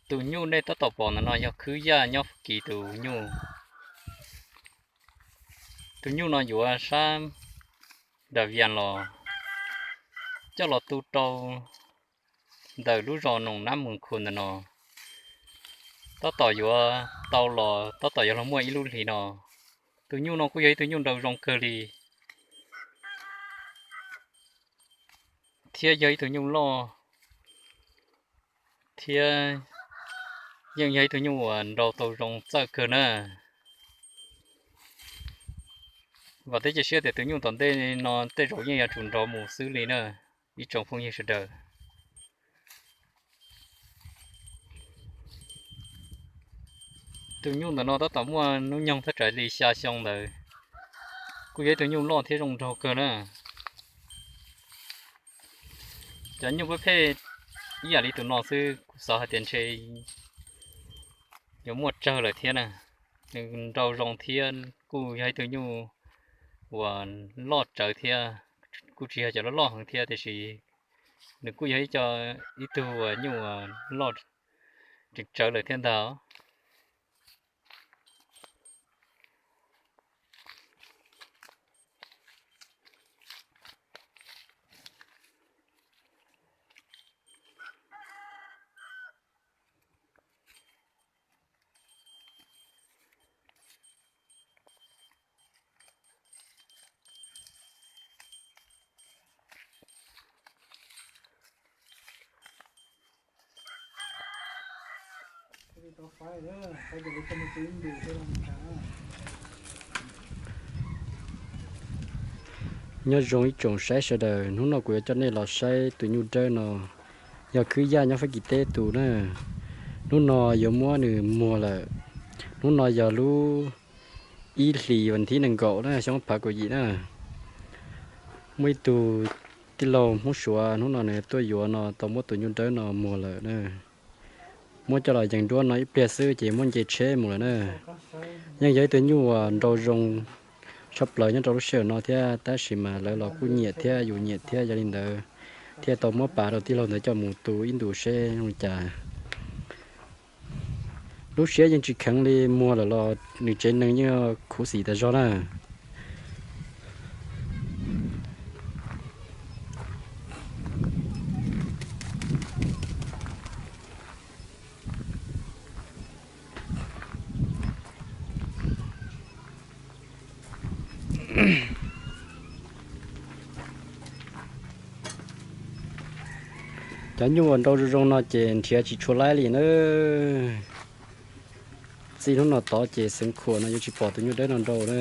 Tus nyuj nej tab tom pom ntawm no yog khwb yaj nyob Fab Kis tus nyuj. Tus nyuj no yuav sab Das Vias los coj los tu rau ntawm lub zos Noos Nab Moos Khu ntawm no. Tab tom yuav tau los tab tom yuav luag muaj ib lub hlis no. Tus nyuj no kuj yog ib tug nyuj nraug zoo kawg li, thiab yog ib tug nyuj loj, thiab yeej yog ib tug nyuj uas nraug tau zoo txawj kawg na. Vam thiab cia siab tias tus nyuj tom ntej no tej zaum yeej yuav tsum nrov mus xwb li na, ib tsoom phooj ywg sawv daws. Tus nyuj ntawm no tab tom muaj hnub nyoog thaj tsam li xya xyoo ntawd, kuj yog ib tug nyuj loj thiab zoo nraug kawg na. Cov nyuj pab phem ib yam li tus no xwb kuv xav hais tias ntshe yuav muaj tsawg lawm thiab na. Nws nraug zoo thiab kuj yog ib tug nyuj uas loj tsawv thiab, kuj tsis yog cov loj loj heev thiab tiam sis nws kuj yog ib co, ib tug uas nyuj uas loj tseem tsawv lawm thiab ntag. Nyob zoo ib tsoom saib sawv daws, hnub no kuv yuav coj nej los saib tus nyuj dawb no, yog khwb yaj nyob Fab Kis teb tus na. Hnub no yuav muab nws muag lawm. Hnub no yog lub ib hlis vas thib nees nkaum na, xyoo ob phav kaum yim na. Muaj ib tug tij laug Hmoob Suav hnub no nws tuaj yuav no tau muab tus nyuj dawb no muag lawm na. Muab coj los yees duab no ib pliag xwb ces muab nce tsheb mus lawm na. Yeej yog ib tug nyuj uas nraug zoo tshaj plaws nyob rau lub sij hawm no thiab, tab sis mas lawv los kuj nyiam thiab yus nyiam thiab, yog li ntawd thiaj tau muab pav rau tij laug ntawd coj mus tu ib ntus seb zoo li cas. Lub siab yeej tsis kheev li, muag lawm los nws tsev neeg yeej khuv xim tas zog na. Cov nyuj uas nraug zoo zoo no ces nrhiav tsis tshua laib li na. Txij hnub no tod ces xeev khuam no yuav tsis pom tus nyuj dawb no nraug na.